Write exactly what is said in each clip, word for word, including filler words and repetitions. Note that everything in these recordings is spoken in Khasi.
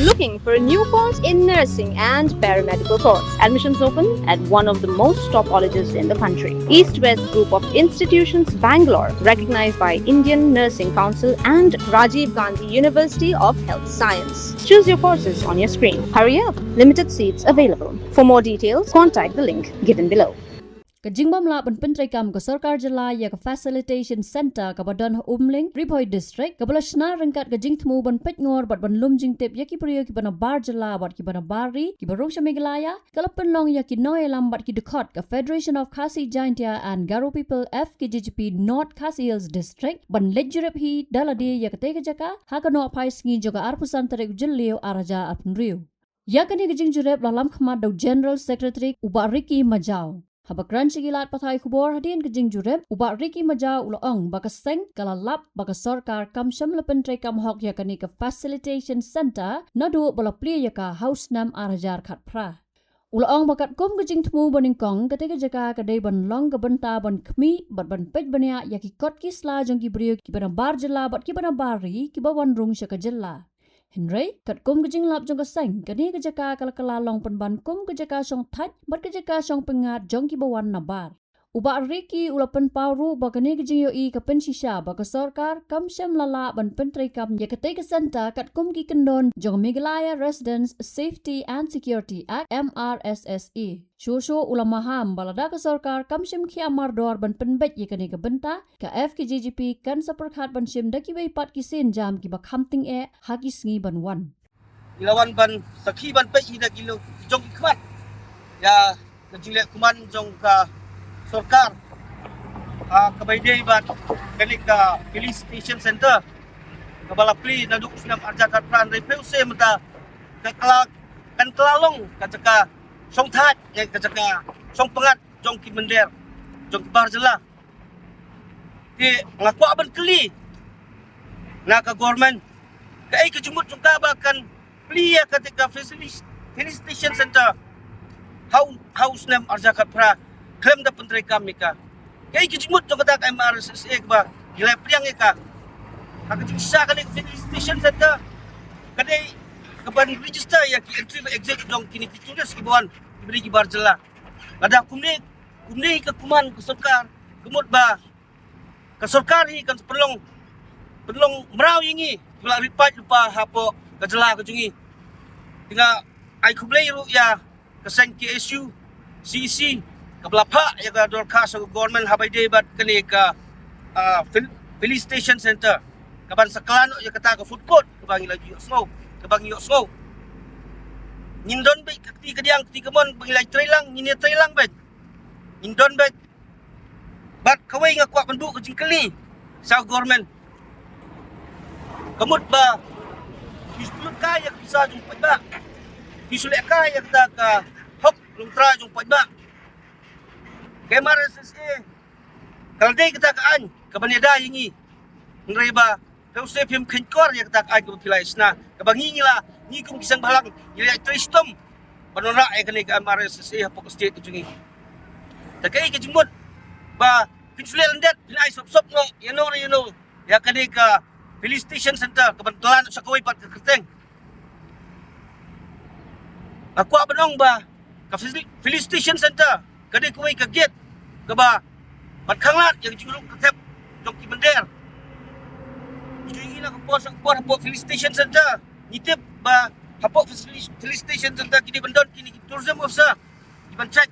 Looking for a new course in nursing and paramedical course? Admissions open at one of the most top colleges in the country. East West Group of Institutions, Bangalore, recognized by Indian Nursing Council and Rajiv Gandhi University of Health Science. Choose your courses on your screen. Hurry up, limited seats available. For more details, contact the link given below. Ka jingbym lah ban pyntreikam ka sorkar jylla ïa ka Facilitation Centre kaba don ha Umling, Ri Bhoi District, kaba la shna ryngkat ka jingthmu ban peit ngor bad ban lum jingtip ïa ki briew kiba na bar jylla bad kiba na bar ri, kiba rung sha Meghalaya, ka la pynlong ïa ki nongïalam bad ki dkhot ka Federation of Khasi Jaintia and Garo People, F K J G P, North Khasi Hills District, ban leit jurip hi da lade ïa katei ka jaka ha ka nohphai sngi jong ka arphew san tarik u Jylliew arhajar arphew hynriew. Ïa kane ka jingjurip la lam khmat da u General Secretary u Bah Ricky Majaw. Haba kren sha ki lad pathai khubor hadien ka jingjurip, u Bah Ricky Majaw u la ong ba ka seng ka la lap ba ka sorkar kam shym la pyntreikam hok ïa kane ka Facilitation Centre naduh ba la plie ïa ka ha u snem arhajar khatphra. U la ong ba katkum ka jingthmu banyngkong, katei ka jaka ka dei ban long ka bynta ban khmih bad ban peit bniah ïa ki kot ki sla jong ki briew kiba na bar jylla bad kiba na bar ri kiba wan rung sha ka jylla. Hynrei katkum ka jinglap jong ka seng, kane ka jaka ka la kylla long pynban kum ka jaka shong thait bad ka jaka shong pyngngad jong kiba wan na bar. U Bah Ricky u la pynpaw ruh ba kane ka jingïohi ka pynshisha ba ka sorkar kam shym la lah ban pyntreikam ïa katei ka centre katkum ki kyndon jong Meghalaya Residents Safety and Security Act, M R S S A. Shuh shuh u la maham ba lada ka sorkar kam shim khia mardor ban pynbeit ïa kane ka bynta, ka F K J G P kan sa pyrkhat ban shim da kiwei pat ki sienjam kiba kham tyngeh ha ki sngi ban wan. Ngi la wan ban sakhi ban peit hi da ki lo jong ki khmat ïa ka jingleh kuman jong ka sorkar, ah, kaba ïadei bad kane ka Facilitation Centre kaba la plie naduh u snem arhajar khatphra. Hynrei phi ïohi mynta ka kylla, kan kylla long ka jaka shong thait ne ka jaka shong pyngngad jong ki mynder jong ki bar jylla. Te nga kwah ban kylli na ka government, kaei ka jingmut jong ka ba kan plie ïa katei ka facili-, Facilitation Centre ha u, ha u snem arhajar khatphra khlem da pyntreikam ïa ka? Kaei ka jingmut jong kata ka M R S S A kaba ngi la pdiang ïa ka? Ha ka jingshisha kane ka Facilitation Centre ka dei kaban register ïa ki entry bad exit jong kine ki tourist kiba wan kiba dei ki bar jylla. Lada kumne, kumne ka kuman ka sorkar, ka mut ba ka sorkar hi kan pynlong, pynlong mraw ïa ngi kiba la rit paid lypa hapoh ka jylla ka jong ngi. Te nga ai khublei ruh ïa ka seng K S U, C E C, kaba la phah ïa ka dorkhas sha ka government haba ïadei bad kane ka, ah, Facil-, Facilitation Centre kaban sa kylla noh ïa kata ka food court kaba ngi la ïohsngew, kaba ngi ïohsngew. Ngin don beit ka kti kadiang kti kamon ba ngi la trei lang, ngin ïa trei lang beit. Ngin don beit. Bad kawei nga kwah ban buh ka jingkylli sha ka government. Ka mut ba phi shu lehkai ïa ka pisa jong paidbah, phi shu lehkai ïa kata ka hok longtrai jong paidbah. Ka M R S S A ka la dei kata ka aiñ kaban ïada ïa ngi. Hynrei ba phi ïohsngew, phim kheiñ kor ïa kata ka aiñ kaba phi la ïa shna, kaba ngi, ngi la, ngi kum ki seng bhalang ngi la ïa trei shitom ban wanrah ïa kane ka M R S S A hapoh ka state ka jong ngi. Te kaei ka jingmut ba phin shu leh lyndet, phin ai sop sop noh ïa no ïa no ïa kane ka Facilitation Centre kaban kylla noh sha kawei pat ka kyrteng? Nga kwah ban ong ba ka Facil-, Facilitation Centre ka dei kawei ka gate kaba ban khanglad ïa ka jingrung ka thep jong ki mynder. Ngi ju ïohi na ka por sha ka por hapoh Facilitation Centre, ngi tip ba hapoh Facil-, Facilitation Centre ki dei ban don kine ki tourism officer kiban check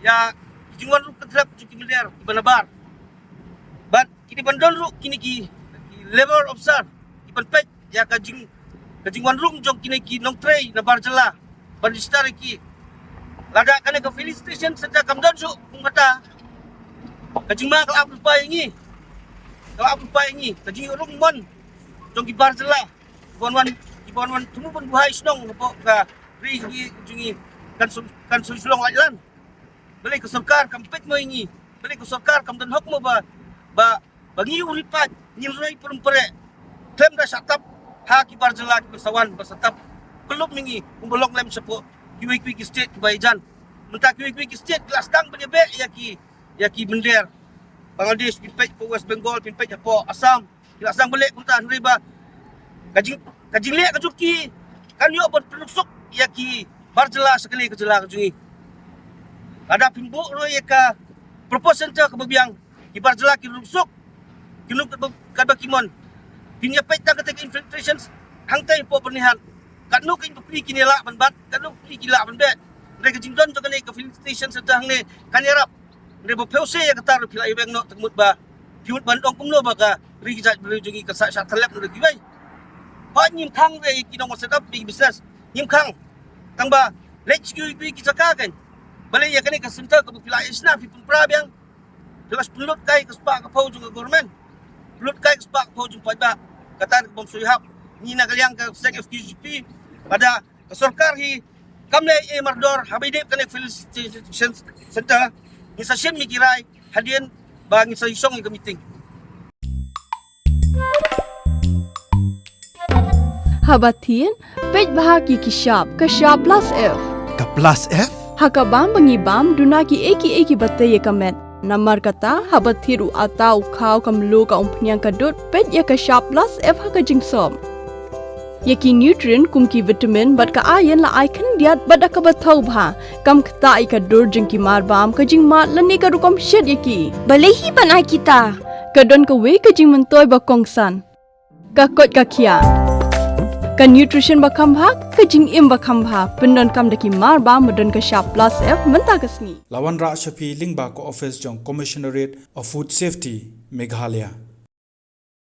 ïa ki jingwan rung ka thep jong ki mynder kiba na bar. Bad ki dei ban don ruh kine ki, ki labour officer kiban peit ïa ka jing, ka jingwan rung jong kine ki nongtrei na bar jylla ban register ïa ki. Lada kane ka Facilitation Centre kam don shuh kum kata, ka jingma ka la ap lypa ïa ngi, ka la ap lypa ïa ngi. Ka jingïoh rung mon jong ki bar jylla kiban wan, kiban wan thmu ban buhai shnong hapoh ka ri ka jong ngi kan shu, kan shu shu long lait lan. Balei ka sorkar kam peit mo ïa ngi? Balei ka sorkar kam don hok mo ba, ba, ba ngi u ri paid ngin roi pyrem pyreh khlem da shah tap ha ki bar jylla kiba sa wan ba sa tap khlem ïa ngi kumba long lem shapoh kiwei kiwei ki state kiba ïajan? Mynta kiwei kiwei ki state ki la sdang ban ïabeh ïa ki, ïa ki mynder. Bangladesh phin peit hapoh West Bengal, phin peit hapoh Assam, ki la sdang ban leh kumta. Hynrei ba ka jing, ka jingleh ka jong ki Kan ïoh ban pynrung suk ïa ki bar jylla sha kane ka jylla ka jong ngi. Lada pynbok ruh ïa ka proposed center kaba biang, ki bar jylla ki rung suk, ki nuk katba ki mon. Kin ïa peit tang kata ka infiltration hangta hapoh Byrnihat. Katno ki bapli kin ïa lah ban bat, katno ki bapli ki lah ban beh. Hynrei ka jingdon jong kane ka filling station sha hangne kan ïarap. Hynrei ba phi ïoh se ïa kata ruh phi la ïa weng noh, te ka mut ba phi mut ban ong kumno ba ka ri ka jaitbynriew jong ngi kan sa shah thalep noh da kiwei. Hooid, ngim khang re ki nong set up big business, ngim khang. Tang ba leit sha kiwei kiwei ki jaka kan. Balei ïa kane ka center kaba phi la ïa shna phi pynpra biang, phi la pynlut kai ka spah ka phew jong ka government, pynlut kai ka spah ka phew jong paidbah. Kata ka bym sui hap. Ngi na ka liang ka seng F K J G P, lada ka sorkar hi kam leh ei mardor haba ïadei kane ka filling station center, ngi sa shim ïa ki rai hadien ba ngi sa ïa shong ïa ka meeting. Haba thied, peit bha ki ki shap, ka shap plus F. Ka plus F? Ha ka bam ba ngi bam, duna ki ei ki ei kiba tei ïa ka met. Namar kata, haba thied u atta, u khaw, ka mluh, ka umphniang, ka dud, peit ïa ka shap plus F ha ka jingsop. Ïa ki nutrient kum ki vitamin bad ka iron la ai khyndiat bad da kaba thaw bha. Kam ktah ïa ka dur jong ki mar bam, ka jingmad lane ka rukom shet ïa ki. Balei hi ban ai kita? Ka don kawei ka jingmyntoi ba kongsan. Ka koit ka khiah. Ka nutrition ba kham bha, ka jingim ba kham bha. Pyndonkam da ki mar bam ba don ka shap plus F mynta ka sngi. La wanrah sha phi lyngba ka office jong Commissionerate of Food Safety, Meghalaya.